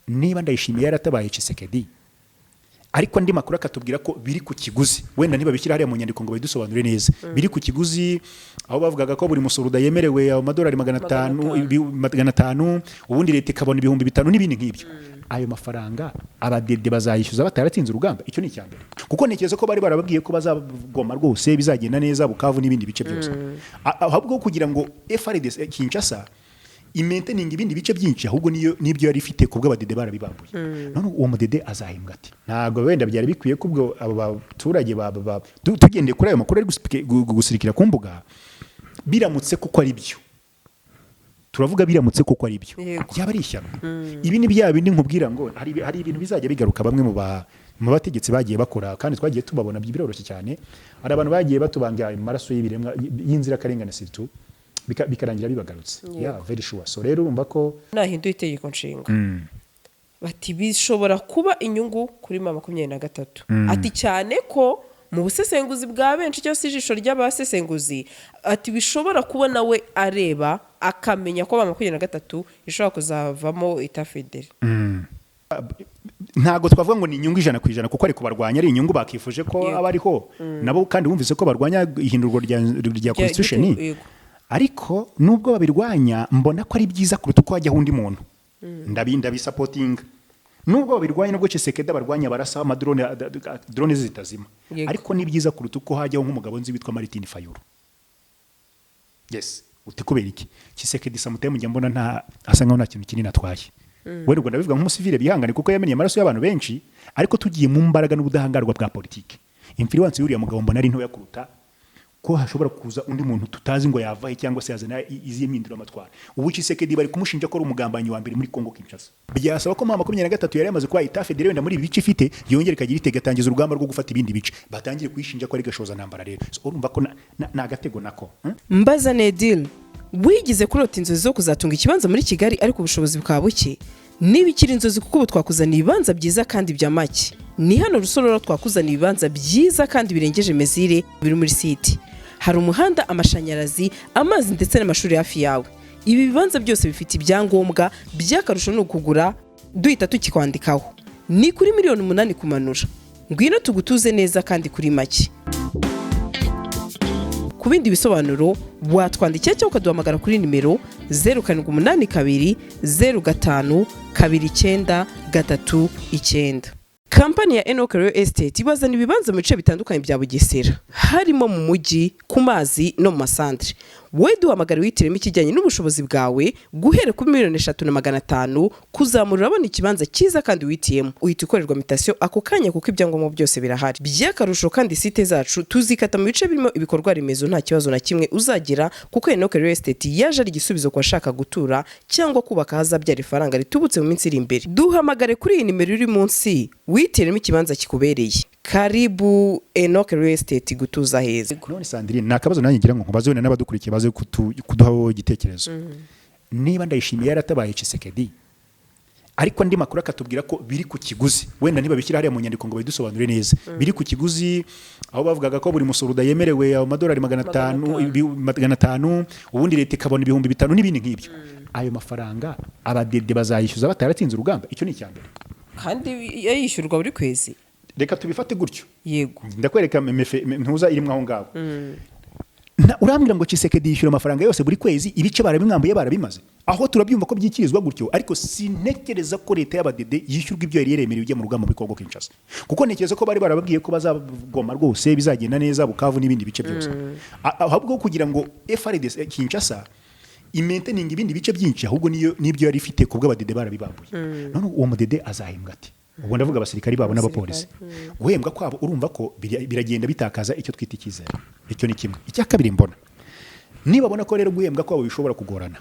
Niba Ndayishimiye yaratabaye Tshisekedi, ariko andi makuru akatubwira ko biri ku kiguzi, wenda ntibabishyira hariya mu nyandiko ngo babidusobanure neza, biri ku kiguzi aho bavugaga ko buri musoruda yemerewe amadolari 500, 500, ubundi leta ikabona 5000 n'ibindi nk'ibyo. Ayo mafaranga abadede bazayishyuza bataratsinze urugamba? Icyo ni icya mbere, kuko ntekereza ko bari barababwiye ko bazagoma rwose, bizagenda neza, Bukavu n'ibindi bice byose. Ahubwo kugira ngo FARDC Kinshasa imaintaininga ibindi bice byinshi, ahubwo niyo n'ibyo yari ifite ku bw'abadede barabibambuye. None uwo mudede azahembwa ati? Ntabwo wenda byari bikwiye ko ubwo abo baturage tugendeye kuri ayo makuru ari gusirikira ku mbuga, biramutse kuko ari byo turavuga, biramutse kuko ari byo, byaba ari ishyano. Ibi ni bya bindi nkubwira ngo hari ibintu bizajya bigaruka. Bamwe mu bategetsi bagiye bakora kandi twagiye tubabona, biroroshye cyane. Hari abantu bagiye batubanga amaraso y'ibiremwa y'inzirakarengane surtout, bikarangira bibagarutse. Yeah, very sure. So rero urumva ko Nahinduye itegeko nshinga, bati bishobora kuba inyungu kuri M23. Ati cyane ko mu busesenguzi bwa benshi cyangwa se ijisho ry'abasesenguzi, ati bishobora kuba nawe areba akamenya ko M23 ishobora kuzavamo État fédéré. Ntabwo twavuga ngo ni inyungu 100%, kuko ari kubarwanya ari inyungu bakifuje ko aba ariho nabo, kandi wumvise ko barwanya ihindurwa rya constitution. Ariko nubwo babirwanya, mbona ko ari byiza kuruta uko hajyaho undi muntu. Ndabisupportinga nubwo babirwanya, nubwo Tshisekedi barwanya, barasa amadrone, drone zitazima. Ariko ni byiza kuruta uko hajyaho nk'umugabo nzi witwa Martin Fayulu. Yes, uti kubera iki? Tshisekedi sometimes njya mbona nta asa nkaho nta kintu kinini atwaye. Wenda ubwo ndabivuga nk'umusivile, bihangane, kuko yamennye amaraso y'abantu benshi. Ariko tugiye mu mbaraga n'ubudahangarwa bwa politiki, influence y'uriya mugabo mbona ari ntoya kuruta ko hashobora kuza undi muntu tutazi ngo yavahe cyangwa se yazana izihe mpinduramatwara. Ubu Tshisekedi bari kumushinja ko ari umugambanyi wa mbere muri Kongo Kinshasa. Byasaba ko M23 yari yamaze kuba État fédéré wenda muri ibi bice ifite, yongera ikagira itega, igatangiza urugamba rwo gufata ibindi bice, batangire kuyishinja ko ari gashoza ntambara. Rero so, urumva ko ni agatego nako, Mbaza Nedil, wigize kurota inzozi zo kuzatunga ikibanza muri Kigali ariko ubushobozi bukaba buke? Niba ikiri inzozi, kuko ubu twakuzaniye ibibanza byiza kandi bya make. Ni hano Rusororo, twakuzaniye ibibanza byiza kandi birengeje mesure, biri muri site. Hari umuhanda, amashanyarazi, amazi ndetse n'amashuri hafi yawe. Ibi bibanza byose bifite ibyangombwa. By'akarusho ni ukugura duhita tukikwandikaho. Ni kuri miliyoni 8 kumanura. Ngwino tugutuze neza kandi kuri make. Ku bindi bisobanuro watwandikira cyangwa ukaduhamagara kuri nimero 0782052939. Kampani ya Enoch Real Estate ibazana ibibanza mu bice bitandukanye bya Bugesera, harimo mu mujyi, ku mazi no mu masantere. Wowe duhamagara wihitiremo ikijyanye n'ubushobozi bwawe. Guhera kuri miliyoni 3 na 500 kuzamura, urabona ikibanza cyiza kandi wihitiyemo. Uhita ukorerwa mutation ako kanya kuko ibyangombwa byose birahari. By'akarusho kandi site zacu tuzikata mu bice birimo ibikorwa remezo, nta kibazo na kimwe uzagira, kuko Enoch Real Estate yaje ari igisubizo ku bashaka gutura cyangwa kubaka ahazabyara ifaranga ritubutse mu minsi iri imbere. Duhamagare kuri iyi nimero iri munsi wihitiremo ikibanza kikubereye. Karibu Enoch Real Estate, gutuza heza. None Sandrine, ni akabazo nanjye ngira ngo nkubaze, wenda n'abadukurikiye baze kuduhaho igitekerezo. Niba Ndayishimiye yaratabaye Tshisekedi, ariko andi makuru akatubwira ko biri ku kiguzi, wenda ntibabishyira hariya mu nyandiko ngo babidusobanure neza, biri ku kiguzi aho bavugaga ko buri musoruda yemerewe amadolari 500, 500, ubundi leta ikabona 5000 n'ibindi nk'ibyo, ayo mafaranga abadede bazayishyuza bataratsinze urugamba? Icyo ni icya mbere. Kandi yishyurwa buri kwezi. Reka tubifate gutyo. Ndakwereka ntuza irimo aho ngaho. Urambwira ngo Tshisekedi yishyura amafaranga yose buri kwezi, ibice barabimwambuye, barabimaze. Aho turabyumva ko byikirizwa gutyo, ariko sintekereza ko leta y'abadede yishyurwa ibyo yari yaremerewe ijya mu rugamba muri Kongo Kinshasa, kuko ntekereza ko bari barababwiye ko bazagoma rwose, bizagenda neza, Bukavu n'ibindi bice byose. Ahubwo kugira ngo FARDC Kinshasa imaintaininga ibindi bice byinshi, ahubwo niyo n'ibyo yari ifite ku bw'abadede barabibambuye. None uwo mudede azahembwa ati? Ubwo ndavuga abasirikari babo n'abapolisi. Guhembwa kwabo urumva ko biragenda bitakaza icyo twita icyizere. Icyo ni kimwe. Icya kabiri mbona, nibabona ko rero guhembwa kwabo bishobora kugorana,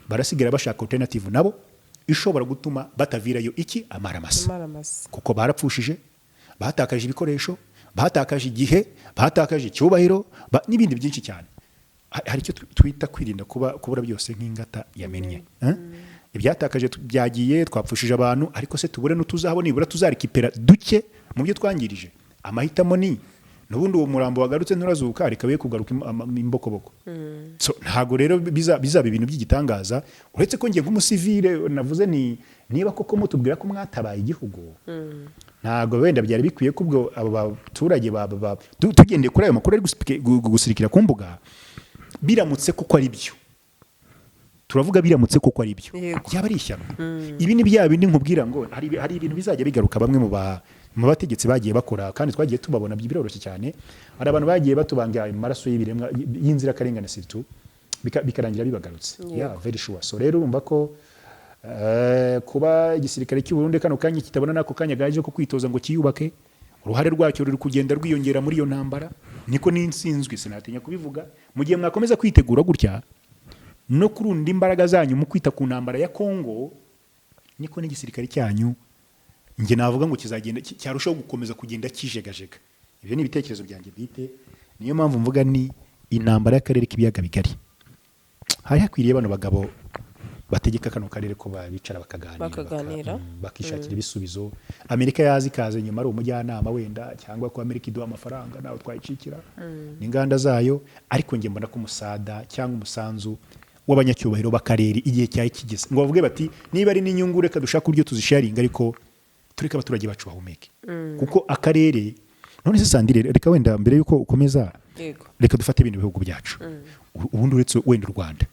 barasigara bashaka alternative nabo ishobora gutuma batavirayo iki amaramasa. Amaramasa. Kuko barapfushije, batakaje ibikoresho, batakaje igihe, batakaje icyubahiro, n'ibindi byinshi cyane. Hari icyo twita kwirinda kuba kubura byose nk'ingata yamennye. Eh? Ibyatakaje byagiye, twapfushije abantu, ariko se tubure n'utuzabo, nibura tuzarécupéra duke mu byo twangirije. Amahitamo ni n'ubundi uwo murambo wagarutse nturazuka, reka we kugaruka imbokoboko. So, ntago rero bizaba ibintu by'igitangaza, uretse ko njye nk'umusivile navuze ni Niba koko mutubwira ko mwatabaye igihugu, ntabwo wenda byari bikwiye ko ubwo abo baturage tugendeye kuri ayo makuru ari gusirikira ku mbuga, biramutse kuko ari byo turavuga, biramutse kuko ari byo, byaba ari ishyano. Ibi ni bya bindi nkubwira ngo hari ibintu bizajya bigaruka. Bamwe mu bategetsi bagiye bakora kandi twagiye tubabona, biroroshye cyane. Hari abantu bagiye batubanga amaraso y'ibiremwa y'inzirakarengane surtout, bikarangira bibagarutse. Yeah, very sure. So rero urumva ko kuba igisirikare cy'u Burundi kano kanya kitabona n'ako kanya gaje ko kwitoza ngo kiyubake, uruhare rwacyo ruri kugenda rwiyongera muri iyo ntambara, niko n'insinzwi sinatinya kubivuga. Mu gihe mwakomeza kwitegura gutya no kurunda imbaraga zanyu mu kwita ku ntambara ya Kongo, niko n'igisirikare cyanyu njye navuga ngo kizagenda cyarushaho gukomeza kugenda kijegajega. Ibyo ni ibitekerezo byanjye bwite. Niyo mpamvu mvuga ni intambara y'akarere k'ibiyaga bigari, hari hakwiriye bano bagabo bategeka kano karere ko babicara bakaganira, Bakaganira. Bakishakira ibisubizo. Amerika yaza ikaza inyuma ari umujyanama wenda, cyangwa ko Amerika iduha amafaranga nawe twayicikira n'inganda zayo. Ariko njye mbona ko umusada cyangwa umusanzu w'abanyacyubahiro b'akarere igihe cyari kigeze ngo bavuge bati: "Niba ari n'inyungu, reka dushake uburyo tuzisharinga, ariko tureke abaturage bacu bahumeke." Kuko akarere, none se Sandire, reka wenda mbere yuko ukomeza, reka dufate ibindi bihugu byacu. Ubundi uretse wenda u Rwanda,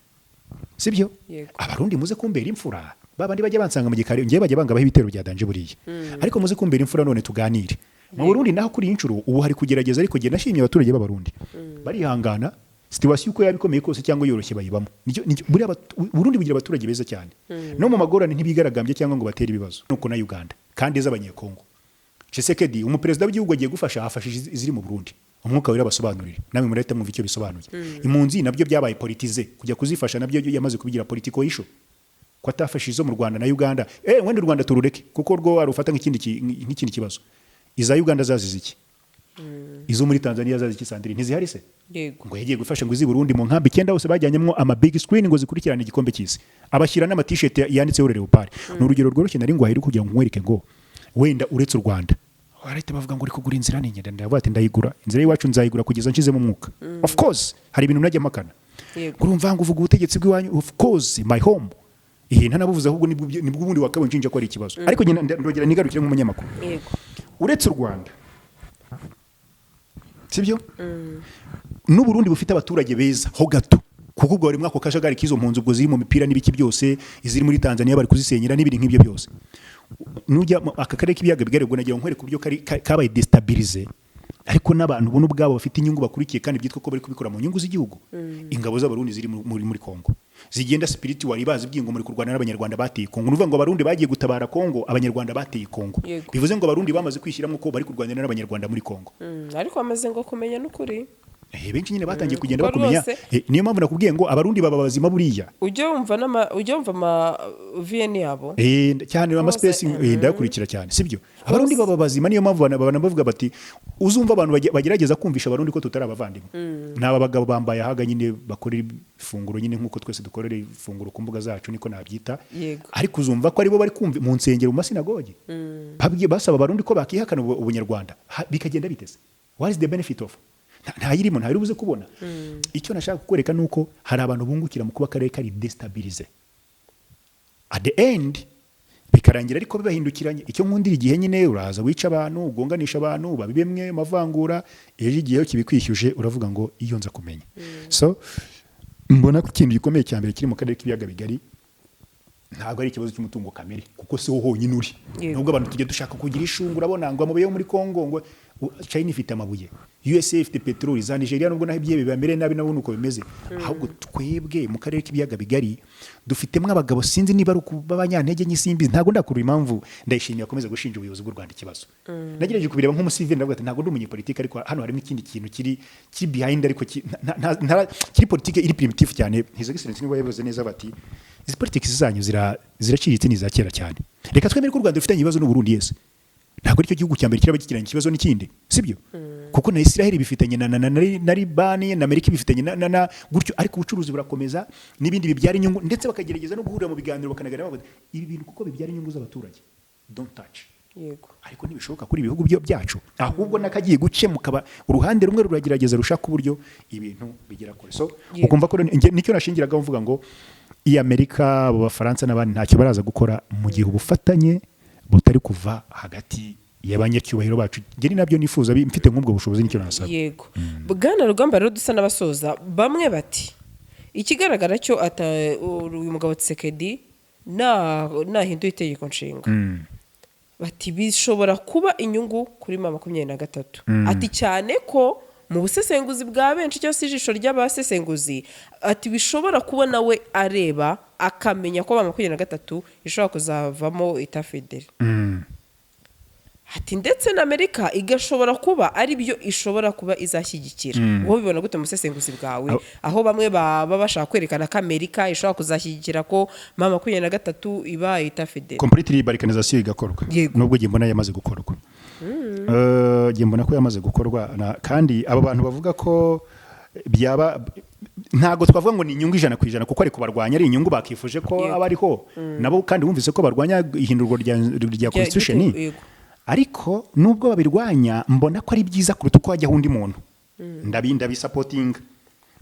sibyo? Yego. Abarundi muze kumbera imfura, babandi bajya bansanga mu gikari, ngewe bajya bangabaho ibitero bya danger buriya, ariko muze kumbera imfura none tuganire. Mu Burundi naho kuri iyi nshuro ubu hari kugerageza, ariko njye nashimye abaturage b'Abarundi, barihangana. Situation uko yaba ikomeye kose cyangwa yoroshye bayibamo. Buriya Burundi bugira abaturage beza cyane, no mu magorane ntibigaragambye cyangwa ngo batere ibibazo. Nuko na Uganda kandi z'Abanyekongo, Tshisekedi umuperezida w'igihugu agiye gufasha, afashije iziri mu Burundi. Umwuka Wera basobanurire, namwe murahita mwumva icyo bisobanuye. Impunzi nabyo byabaye politisé, kujya kuzifasha nabyo yamaze kubigira political issue, ko atafashije izo mu Rwanda na Uganda. Wenda u Rwanda turureke kuko rwo warufata nk'ikindi kibazo. Iza Uganda zazize iki? Izo muri Tanzania zazize iki? Sandrine, ntizihari se? Yego. Ngo yagiye gufasha ngo izi Burundi, mu nkambi 9 hose bajyanyemo ama big screen ngo zikurikirane igikombe cy'isi, abashyira n'ama t-shirt yanditseho Leopard. Ni urugero rworoshye nari ngwahiri kugira ngo nkwereke ngo wenda uretse u Rwanda barahita bavuga ngo uri kugura inzira n'ingenda. Ndavuga ati: "Ndayigura inzira y'iwacu, nzayigura kugeza nshizemo umwuka." Of course hari ibintu najya mpakana. Urumva ngo uvuga ubutegetsi bw'iwanyu, of course my home ihe ntanabuvuze, ahubwo nibwo ubundi wakabaye unshinja ko ari ikibazo. Ariko njye ndongera nigarukire nk'umunyamakuru. Uretse u Rwanda, sibyo, n'Uburundi bufite abaturage beza ho gato, kuko ubwo bari muri ako kajagari k'izo mpunzi, ubwo ziri mu mipira n'ibiki byose, iziri muri Tanzania bari kuzisenyera n'ibindi nk'ibyo byose. Nujya aka karere k'ibiyaga bigari, ubwo nagira ngo nkwereke uburyo kabaye déstabilisé, ariko n'abantu ubona ubwabo bafite inyungu bakurikiye kandi byitwa ko bari kubikora mu nyungu z'igihugu. Ingabo z'Abarundi ziri muri Kongo zigenda spiritual, bazi byingo muri kurwana n'Abanyarwanda bateye Kongo. Nuvuga ngo Abarundi bagiye gutabara Kongo, Abanyarwanda bateye Kongo. Bivuze ngo Abarundi bamaze kwishyiramo ko bari kurwanira n'Abanyarwanda muri Kongo. Ariko bamaze ngo kumenya n'ukuri. Benshi nyine batangiye kugenda Kuko bakumenya. rwose- Niyo mpamvu nakubwiye ngo Abarundi baba bazima buriya. Ujya wumva ama VN yabo. Cyane ama Rwose, space, ndayakurikira cyane, sibyo? Abarundi baba bazima, niyo mpamvu bana bavuga bati uzumva abantu bagerageza kumvisha Abarundi ko tutari abavandimwe. Ni aba bagabo bambaye ahaga nyine bakorera ifunguro nyine nk'uko twese dukorera ifunguro ku mbuga zacu, niko nabyita. Ariko uzumva ko aribo bari kumva mu nsengero, mu masinagogi, basaba Abarundi ko bakihakana ubunyarwanda. Bikagenda biteze, what is the benefit of? Ntayirimo, ntayiri buze kubona. Icyo nashaka kukwereka ni uko hari abantu bungukira mu kuba akarere kari déstabilisé. At the end bikarangira ariko bibahindukiranye. Icyo nkundira igihe nyine uraza wica abantu, ugonganisha abantu, babibemwe amavangura, ejo igihe iyo kibikwishyuje uravuga ngo iyo nza kumenya. So mbona ko ikintu gikomeye cya mbere kiri mu karere k'ibiyaga bigari ntabwo ari ikibazo cy'umutungo kamere, kuko si wo honyine uri. Nubwo abantu tujya dushaka kugira ishungu, urabona ngo amabuye yo muri Congo, ngo China ifite amabuye, USA ifite peteroli, za Nigeria nubwo naho ibyihe bibamere nabi nabo nuko bimeze. Ahubwo twebwe mu karere k'ibiyaga bigari dufitemo abagabo, sinzi niba ari ukuba abanyantege nke, ntabwo ndakurura impamvu Ndayishimiye akomeza gushinja ubuyobozi bw'u Rwanda ikibazo. Nagerageje kubireba nk'umusivili, ndavuga ati ntabwo ndi umunyepolitike, ariko hano harimo ikindi kintu kiri behind, ariko kiri politike iri primitive cyane. His Excellency niba yabivuze neza bati: "Izi politiki zanyu ziraciriritse, ni iza kera cyane." Reka twemere ko u Rwanda rufitanye ibibazo n'u Burundi, yes, ntabwo aricyo gihugu cya mbere kiraba gikiranye ikibazo n'ikindi, sibyo? Kuko na Israel bifitanye na Libani, na Amerika bifitanye na gutyo, ariko ubucuruzi burakomeza n'ibindi bibyara inyungu, ndetse bakagerageza no guhurira mu biganiro bakanaganira bavuga ibi bintu kuko bibyara inyungu z'abaturage, don't touch. Ariko ntibishoboka kuri ibihugu byo byacu, ahubwo n'akagiye gukemuka uruhande rumwe ruragerageza rushaka uburyo ibintu bigera kure. So ukumva ko nicyo nashingiragaho mvuga ngo Iyi Amerika, abo Bafaransa n'abandi ntacyo baraza gukora mu gihe ubufatanye butari kuva hagati y'abanyacyubahiro bacu. Njye ni nabyo nifuza, mfite nk'ubwo bushobozi nicyo nasaba. Yego, bwana Rugamba, rero dusa n'abasoza, bamwe bati ikigaragara cyo uyu mugabo Tshisekedi nahindura itegeko nshinga, bati bishobora kuba inyungu kuri M23, ati cyane ko mu busesenguzi bwa benshi cyangwa se ijisho ry'abasesenguzi, ati bishobora kuba nawe areba akamenya ko M23 ishobora kuzavamo État fédéré, ati ndetse na Amerika igashobora kuba ari byo ishobora kuba izashyigikira. Wowe ubibona gute mu busesenguzi bwawe, aho bamwe baba bashaka kwerekana ko Amerika ishobora kuzashyigikira ko M23 iba État fédéré? Completely, balkanisation igakorwa. Nubwo njye mbona yamaze gukorwa. Njye mbona ko yamaze gukorwa kandi abo bantu bavuga ko byaba, ntabwo twavuga ngo ni inyungu 100%, kuko ari kubarwanya ari inyungu bakifuje ko aba ariho nabo, kandi wumvise ko barwanya ihindurwa rya constitution. Ariko nubwo babirwanya, mbona ko ari byiza kuruta uko hajyaho undi muntu. Ndabisupportinga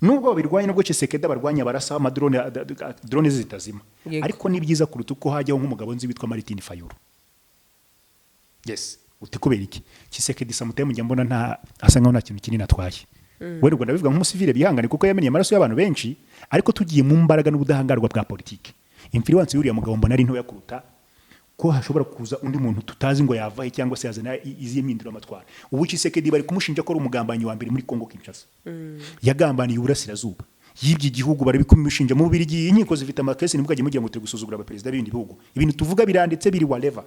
nubwo babirwanya, nubwo Tshisekedi barwanya, barasa amadrone, drone zitazima. Ariko ni byiza kuruta uko hajyaho nk'umugabo nzi witwa Martin Fayulu. Yes, uti kubera iki? Tshisekedi sometimes njya mbona nta asa nkaho nta kintu kinini atwaye. Wenda ubwo ndabivuga nk'umusivile, bihangane, kuko yamennye amaraso y'abantu benshi, ariko tugiye mu mbaraga n'ubudahangarwa bwa politiki, influence y'uriya mugabo mbona ari ntoya kuruta ko hashobora kuza undi muntu tutazi ngo yavahe cyangwa se yazana izihe mpinduramatwara. Ubu Tshisekedi bari kumushinja ko ari umugambanyi wa mbere muri Congo Kinshasa, yagambaniye uburasirazuba, yibye igihugu, bari kumushinja mu Bubiligi. Inkiko zifite amakesi, ntimukajye mugira ngo turi gusuzugura abaperezida b'ibindi bihugu. Ibintu tuvuga biranditse, biri whatever.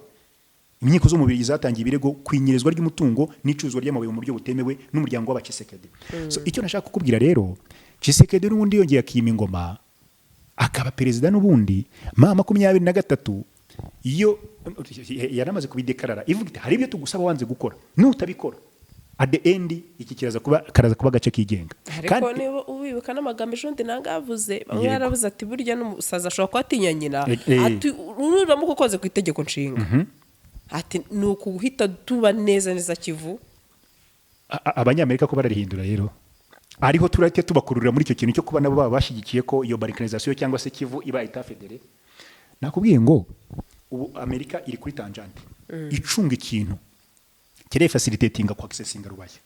Inkiko zo mu Bubiligi zatangiye ibirego ku inyerezwa ry'umutungo n'icuruzwa ry'amabuye mu buryo butemewe n'umuryango w'Abatshisekedi. So icyo nashaka kukubwira rero, Tshisekedi n'ubundi yongeye akima ingoma akaba perezida, n'ubundi M23 iyo yaramaze kubideclarara, ivuga iti hari ibyo tugusaba wanze gukora, nutabikora at the end iki kiraza kuba, karaza kuba agace kigenga. Ariko niba ubibuka n'amagambo ejo bundi nanga yavuze, bamwe yaravuze ati burya n'umusaza ashobora kuba atinya nyina. Ati nuramuka ukoze ku itegeko nshinga, ati ni ukuguhita tuba neza neza Kivu. Abanyamerika ko bararihindura rero, ariho turahita tubakururira muri icyo kintu cyo kuba nabo baba bashyigikiye ko iyo balkanisation cyangwa se Kivu iba État fédéré. Nakubwiye ngo ubu Amerika iri kuri tangente icunga ikintu kireye facilitatinga ku accessinga Rubaya,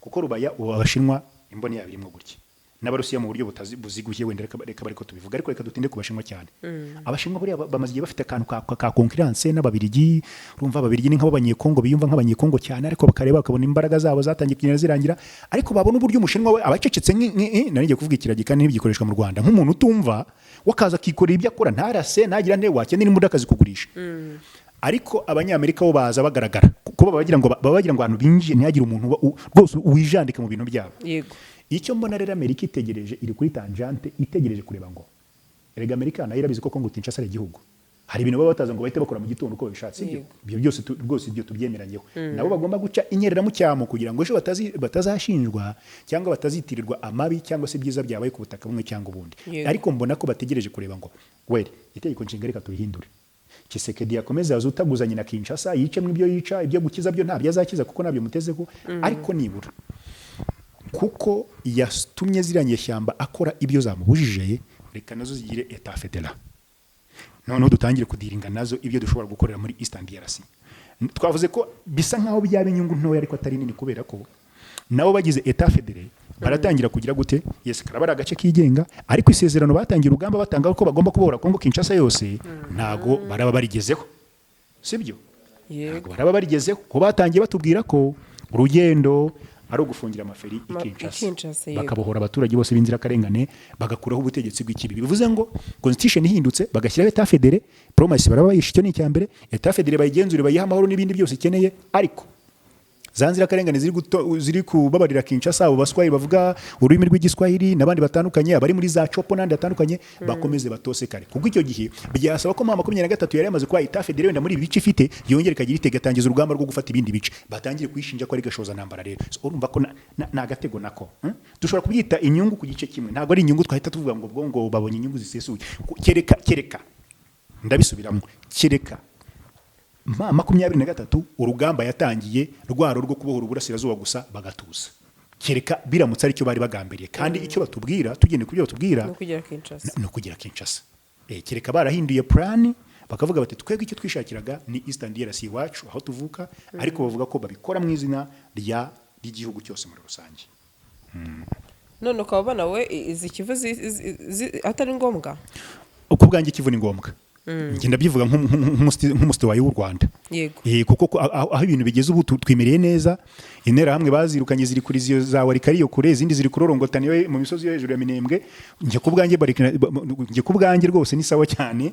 kuko Rubaya ubu Abashinwa imboni yabo irimo gutya n'Abarusiya mu buryo buziguye. Wenda reka bariko tubivuga, ariko reka dutinde ku Bashinwa cyane. Abashinwa buriya bamaze igihe bafite akantu ka concurrence n'Ababirigi. Urumva Ababirigi ni nk'abanyekongo, biyumva nk'Abanyekongo cyane, ariko bakareba bakabona imbaraga zabo zatangiye kugenda zirangira, ariko babona uburyo Umushinwa we abacecetse nari ngiye kuvuga ikiragi kandi ntibigikoreshwa mu Rwanda, nk'umuntu utumva wakaza akikorera ibyo akora, ntarase ntagira nte wakenera imbunda akazikugurisha. Ariko Abanyamerika bo baza bagaragara, kuko baba bagira ngo ahantu binjiye ntihagire umuntu rwose wijandika mu bintu byabo. Icyo mbona rero, Amerika itegereje, iri kuri tangente, itegereje kureba ngo erega Amerika nayo irabizi ko Kongo Kinshasa ari igihugu. Hari ibintu baba bataza ngo bahite bakora mu gitondo uko babishatse, sibyo? Yego. Ibyo byose rwose ibyo tubyemeranyeho. Nabo bagomba guca inyerera mu cyamo kugira ngo ejo batazashinjwa cyangwa batazitirirwa amabi cyangwa se ibyiza byabaye ku butaka bumwe cyangwa ubundi. Ariko mbona ko bategereje kureba ngo weri itegeko nshinga reka turihindure, Tshisekedi yakomeza yazutaguzanye na Kinshasa, yicemo ibyo yica, ibyo gukiza byo ntabyo azakiza kuko ntabyo mutezeho, ariko nibura kuko yatumye ziriya nyeshyamba akora ibyo zamubujije, reka nazo zigire État fédéré, noneho dutangire kudealinga nazo ibyo dushobora gukorera muri Eastern DRC. Twavuze ko bisa nkaho byaba inyungu ntoya ariko atari nini, kubera ko nabo bagize État fédéré baratangira kugira gute? Yes, karaba ari agace kigenga, ariko isezerano batangiye urugamba batanga ko bagomba kubohora Kongo Kinshasa yose ntago baraba barigezeho, sibyo? Yego. Ntabwo baraba barigezeho, ko batangiye batubwira ko urugendo ari ugufungira amaferi i Kinshasa, i Kinshasa, yego. bakabohora abaturage bose b'inzirakarengane, bagakuraho ubutegetsi bw'ikibi. Bivuze ngo constitution ihindutse, bagashyiraho État fédéré, promise baraba bayishe. Icyo ni icya mbere. État fédéré bayigenzure, bayihe amahoro n'ibindi byose ikeneye, ariko za nzirakarengane ziri kubabarira Kinshasa, abo Baswahili bavuga ururimi rw'Igiswahili n'abandi batandukanye, abari muri za Tshopo n'andi batandukanye, bakomeze batose kare, kuko icyo gihe byasaba ko M23 yari yamaze kuba État fédéré, wenda muri ibi bice ifite yongera ikagira ite, igatangiza urugamba rwo gufata ibindi bice, batangire kuyishinja ko ari gashoza ntambara. Rero so, urumva ko ni agatego nako, Dushobora kubyita inyungu ku gice kimwe, ntabwo ari inyungu twahita tuvuga ngo ubwo ngo babonye inyungu zisesuye. Kereka ndabisubiramo, kereka M23 urugamba yatangiye rwaro rwo kubohora uburasirazuba gusa bagatuza, kereka biramutse aricyo bari bagambiriye. Kandi icyo batubwira, tugende ku byo batubwira, no kugera Kinshasa. Ni ukugera Kinshasa. Kereka barahinduye plan, bakavuga bati: "Twebwe icyo twishakiraga ni Eastern DRC iwacu aho tuvuka," ariko bavuga ko babikora mu izina ry'igihugu cyose muri rusange. None ukaba ubona we izi Kivu atari ngombwa? Uko ubwanjye, Kivu ni ngombwa. Njye ndabyivuga nk'umusitwaye w'u Rwanda. Kuko aho ibintu bigeze ubu, twimereye neza. Interahamwe bazirukanye, ziri kuri za Warikariyo kure, izindi ziri kurorongotana iyo mu misozi yo hejuru ya Minembwe. Njye ku bwanjye rwose ni sawa cyane,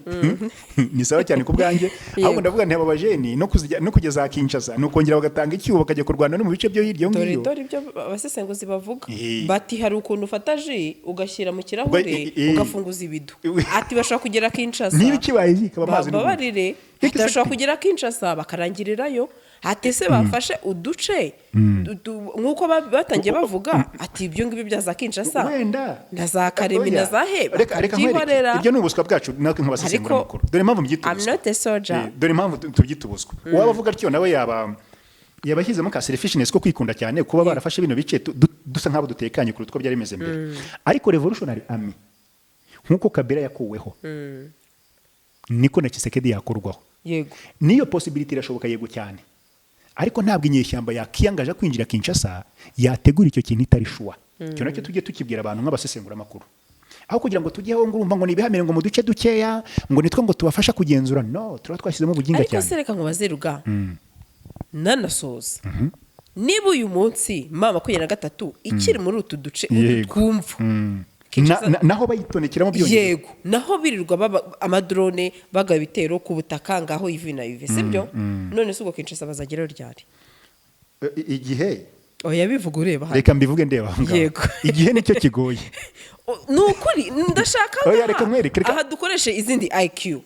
ni sawa cyane ku bwanjye. Ahubwo ndavuga nti aba bajeni no kugeza Kinshasa ni ukongera bagatanga icyuho, bakajya kurwana no mu bice byo hirya iyo Dore ngiyo. Dore ibyo abasesenguzi bavuga, bati hari ukuntu ufata jus ugashyira mu kirahure, ugafunguza ibido. Ati bashobora kugera Kinshasa. Niba ikibaye jus ikaba amazi n'ubundi. Babarire. Ati bashobora kugera Kinshasa bakarangirirayo. Ati ese bafashe uduce nk'uko batangiye bavuga, ati ibyo ngibyo bya za Kinshasa Wenda na za Karemi Oya. na za he Reka nkwereke. bakabyihorera. Ibyo ni ubuswa bwacu natwe nk'abasesengura Ariko amakuru. Dore impamvu mbyita I'm ubuswa. not a soldier. Dore impamvu tubyita ubuswa. Uwaba avuga atyo nawe yaba yashyizemo ka selfishness ko kwikunda cyane, kuba barafashe bino bice dusa nk'abo dutekanye kuruta uko byari bimeze mbere. Ariko revolutionary army, nk'uko Kabila yakuweho, niko na Tshisekedi yakurwaho. Niyo possibility irashoboka, yego cyane, ariko ntabwo inyeshyamba yakiyangaje kwinjira Kinshasa yategura icyo kintu itari sure. Icyo nacyo tujye tukibwira abantu nk'abasesenguramakuru, aho kugira ngo tujyeho ngo urumva ngo ni ibihamire, ngo mu duce dukeya, ngo nitwo ngo tubafasha kugenzura. No turaba twashyizemo ubuginga Ariko cyane. se reka nkubaze ruga, nanasoza, niba uyu munsi M23 ikiri muri utu duce utu twumva Naho bayitonekeramo byongeye. Yego, naho birirwa baba amadrone bagaba ibitero ku butaka ngaho ivi na ivi, sibyo? None se ubwo Kinshasa bazagerayo ryari? Igihe Oya, bivuga ureba hano. Reka mbivuge ndeba aho ngaho. Igihe nicyo kigoye. Ni ukuri ndashaka Oya, ngaha. reka nkwereke, Aha dukoreshe izindi IQ.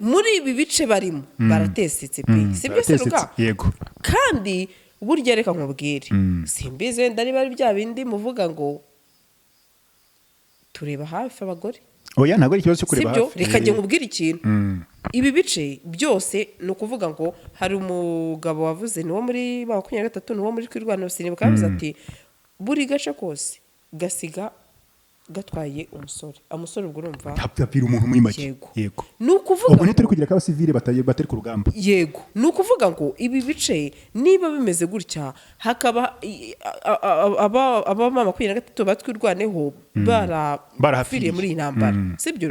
Muri ibi bice barimo baratesetse pe, sibyo se? Baratesetse, Ruga? Yego. Kandi burya reka nkubwire, simbizi wenda niba ari bya bindi muvuga ngo tureba hafi abagore. Oya, ntabwo ari ikibazo cyo kureba Sibyo? hafi. Reka njye nkubwire ikintu. Ibi bice byose, ni ukuvuga ngo hari umugabo wavuze, ni uwo muri 23, ni uwo muri Twirwaneho, sinibuka, yavuze ati buri gace kose gasiga gatwaye umusore, umusore ubwo urumva. Hapfira umuntu muri make. Yego. Yego. Ni ukuvuga Ubwo ntituri kugira ko abasivile batari ku rugamba. Yego, ni ukuvuga ngo ibi bice niba bimeze gutya, hakaba aba M23 batwirwaneho barapfiriye Barahapfiriye. muri iyi ntambara, sibyo?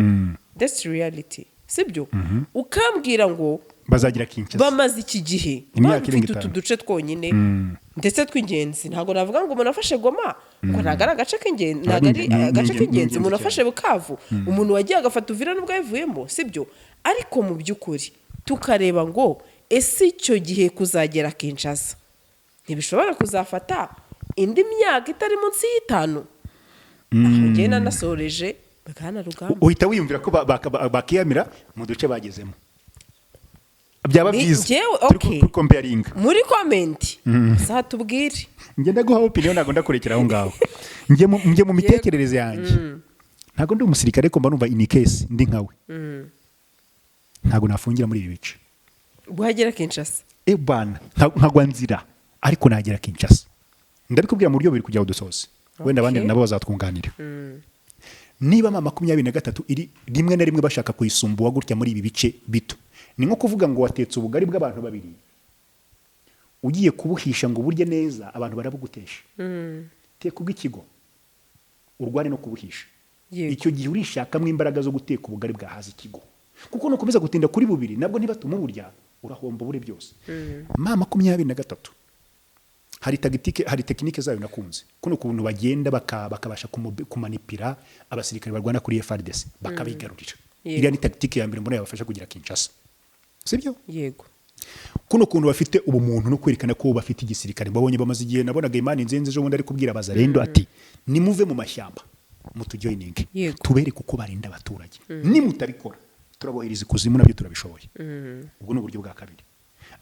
That's reality, sibyo? Ukambwira ngo Bazagira Kinshasa bamaze iki gihe Imyaka bafite irenga utu 5. duce twonyine ndetse tw'ingenzi. Ntabwo navuga ngo umuntu afashe Goma ngo ntabwo ari agace k'ingenzi, ntabwo ari agace Ni k'ingenzi. ingenzi Umuntu cyane. afashe Bukavu, umuntu wagiye agafata Uvira nubwo yavuyemo, sibyo? Ariko mu by'ukuri tukareba ngo ese icyo gihe kuzagera Kinshasa ntibishobora kuzafata indi myaka itari munsi y'5? Aho njyewe nanasoreje, bwana Rugamba. Uhita wiyumvira ko bakiyamira mu duce bagezemo, byaba byiza. Turi kuri comparinga. Muri comment zatubwire. Njye ndaguha opinion, ntabwo ndakurekera aho ngaho. Njye mu mitekerereze yanjye, ntabwo ndi umusirikare, ariko mba numva in case ndi nkawe, ntabwo nafungira muri ibi bice. Guhagera Kinshasa. E bana, nkagwa nzira, ariko nagera Kinshasa. Ndabikubwira mu buryo bubiri kugira ngo dusoze, wenda abandi nabo bazatwunganira. Niba M23 iri rimwe na rimwe bashaka kuyisumbuwa gutya muri ibi bice bito, ni nko kuvuga ngo watetse ubugari bw'abantu babiri, ugiye kubuhisha ngo uburye neza, abantu barabugutesha. Teka ubw'ikigo, urwane no kubuhisha. Icyo gihe urishakamo imbaraga zo guteka ubugari bwahaza ikigo, kuko nukomeza gutinda kuri bubiri nabwo ntibatuma uburya, urahomba ubure byose. M23 hari tactique, hari technique zayo nakunze, kuno kuntu bagenda bakabasha kumanipira abasirikare barwana kuri FARDC bakabigarurira. Iriya ni tactique ya mbere mbona yabafasha kugira Kinshasa, sibyo? Yego. Kuno kuntu bafite ubumuntu no kwerekana ko bafite igisirikare, mbabonye bamaze igihe. Nabonaga Imana Inzenze ejo bundi ari kubwira Abazarendo ati: "Nimuve mu mashyamba mutujoininge, tubereke uko barinda abaturage. Nimutabikora turabohereza ikuzimu, nabyo turabishoboye." Ubwo ni uburyo bwa kabiri,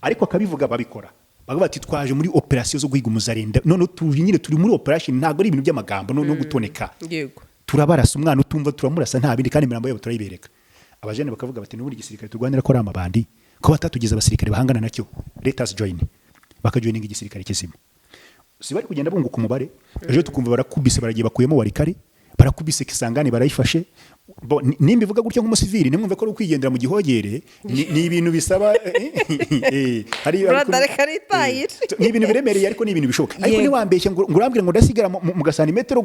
ariko akabivuga babikora, bavuga bati: "Twaje muri operasiyo zo guhiga umuzarenda, none tuje nyine turi muri operation, ntabwo ari ibintu by'amagambo no gutoneka." "Turabarasa, umwana utumva turamurasa, nta bindi, kandi imirambo yabo turayibereka." Abajene bakavuga bati: "N'ubundi igisirikare turwanira ko ari amabandi, ko batatugize abasirikare bahangana nacyo, let us join." Bakajoininga igisirikare kizima, si bari kugenda bunguka umubare? Ejo tukumva barakubise, baragiye bakuyemo Warikari, Barakubise Kisangani, barayifashe. Nimba ivuga gutyo nk'umusivili, nimwumve ko ari ukwigendera mu gihogere. Ni ibintu bisaba hari Brother, reka ritayire. Ni ibintu biremereye, ariko ni ibintu bishoboka. Ariko ntiwambeshye ngo urambwire ngo ndasigara mu gasantimetero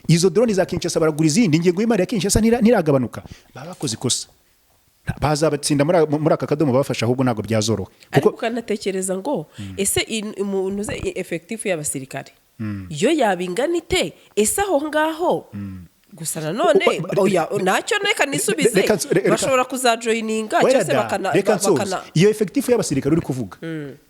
izo drone za Kinshasa baragura izindi, ingengo y'imari ya Kinshasa ntiragabanuka. Baba bakoze ikosa, bazabatsinda muri aka kadomo bafashe, ahubwo ntabwo byazoroha. Ariko Kuko ukanatekereza ngo ese umuntu uze effectif y'abasirikare yo yaba ingana ite? Ese aho ngaho gusa nanone oya, ntacyo, reka nisubize. Bashobora kuzajoyininga cyangwa se Wera da, bakana reka nsoze. Iyo effectif y'abasirikare uri kuvuga,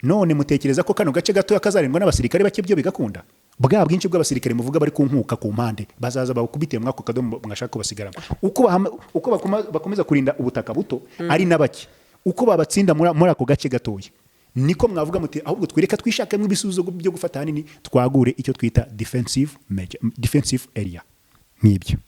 none mutekereza ko kano gace gatoya kazarindwa n'abasirikare bake byo bigakunda? Bwa bwinshi bw'abasirikare muvuga bari kunkuka ku mpande, bazaza bakubitiye muri ako kadomo mwashaka kubasigaramo. Uko bakomeza kurinda ubutaka buto ari na bake, uko babatsinda muri ako gace gatoya, niko mwavuga muti ahubwo twereka twishakemo ibisubizo byo gufata hanini, twagure icyo twita defensive measure, defensive area nk'ibyo.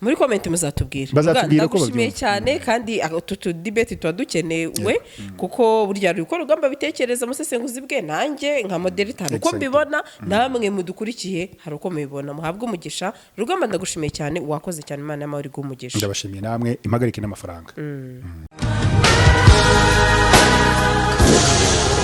Muri comment muzatubwira. Bazatubwira uko Ndagushimiye babyumva. cyane, kandi utu tudebate tuba dukenewe, kuko burya hari uko Rugamba bitekereza, umusesenguzi bwe, nanjye nka moderator uko mbibona, namwe mudukurikiye hari uko mubibona. Muhabwe umugisha. Rugamba, ndagushimiye cyane, wakoze cyane, Imana y'amahoro iguhe umugisha. Ndabashimiye namwe, impagarike n'amafaranga.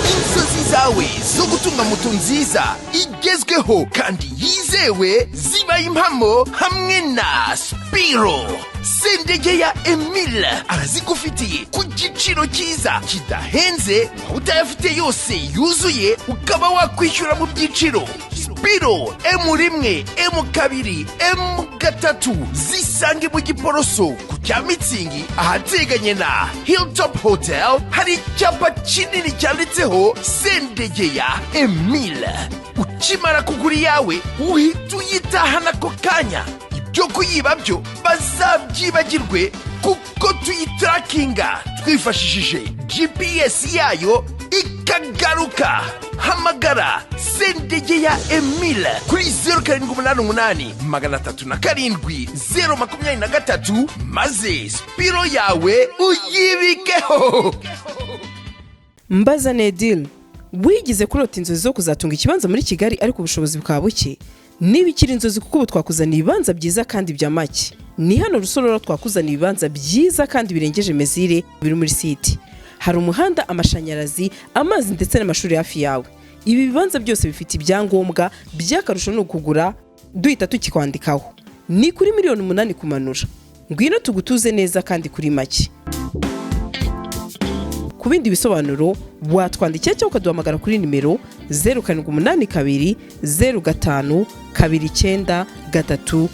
Inzozi zawe zo gutunga moto nziza igezweho kandi yizewe zibaye impamo hamwe na Spiro. Sendege ya Emile arazigufitiye ku giciro cyiza kidahenze, waba utayafite yose yuzuye ukaba wakwishyura mu byiciro. Spiro M1, M2, M3 zisange mu Giporoso ku cya Mitsingi, ahateganye na Hilltop Hotel. Hari icyapa kinini cyanditseho Sendege ya Emile. Ukimara kugura iyawe uhita uyitahana ako kanya. Ibyo kuyiba byo bazabyibagirwe, kuko tuyitarakinga twifashishije GPS yayo ikagaruka. Hamagara Sendege ya Emile kuri 0788 307 023, maze Spiro yawe uyibikeho. Mbaza Nedil, wigize kurota inzozi zo kuzatunga ikibanza muri Kigali ariko ubushobozi bukaba buke? Niba ikiri inzozi, kuko ubu twakuzaniye ibibanza byiza kandi bya make. Ni hano Rusororo, twakuzaniye ibibanza byiza kandi birengeje mesure, biri muri site. Hari umuhanda, amashanyarazi, amazi ndetse n'amashuri hafi yawe. Ibi bibanza byose bifite ibyangombwa. By'akarusho ni ukugura duhita tukikwandikaho. Ni kuri miliyoni 8 kumanura. Ngwino tugutuze neza kandi kuri make. Ku bindi bisobanuro watwandikira cyangwa ukaduhamagara kuri nimero 0782 05 29 3.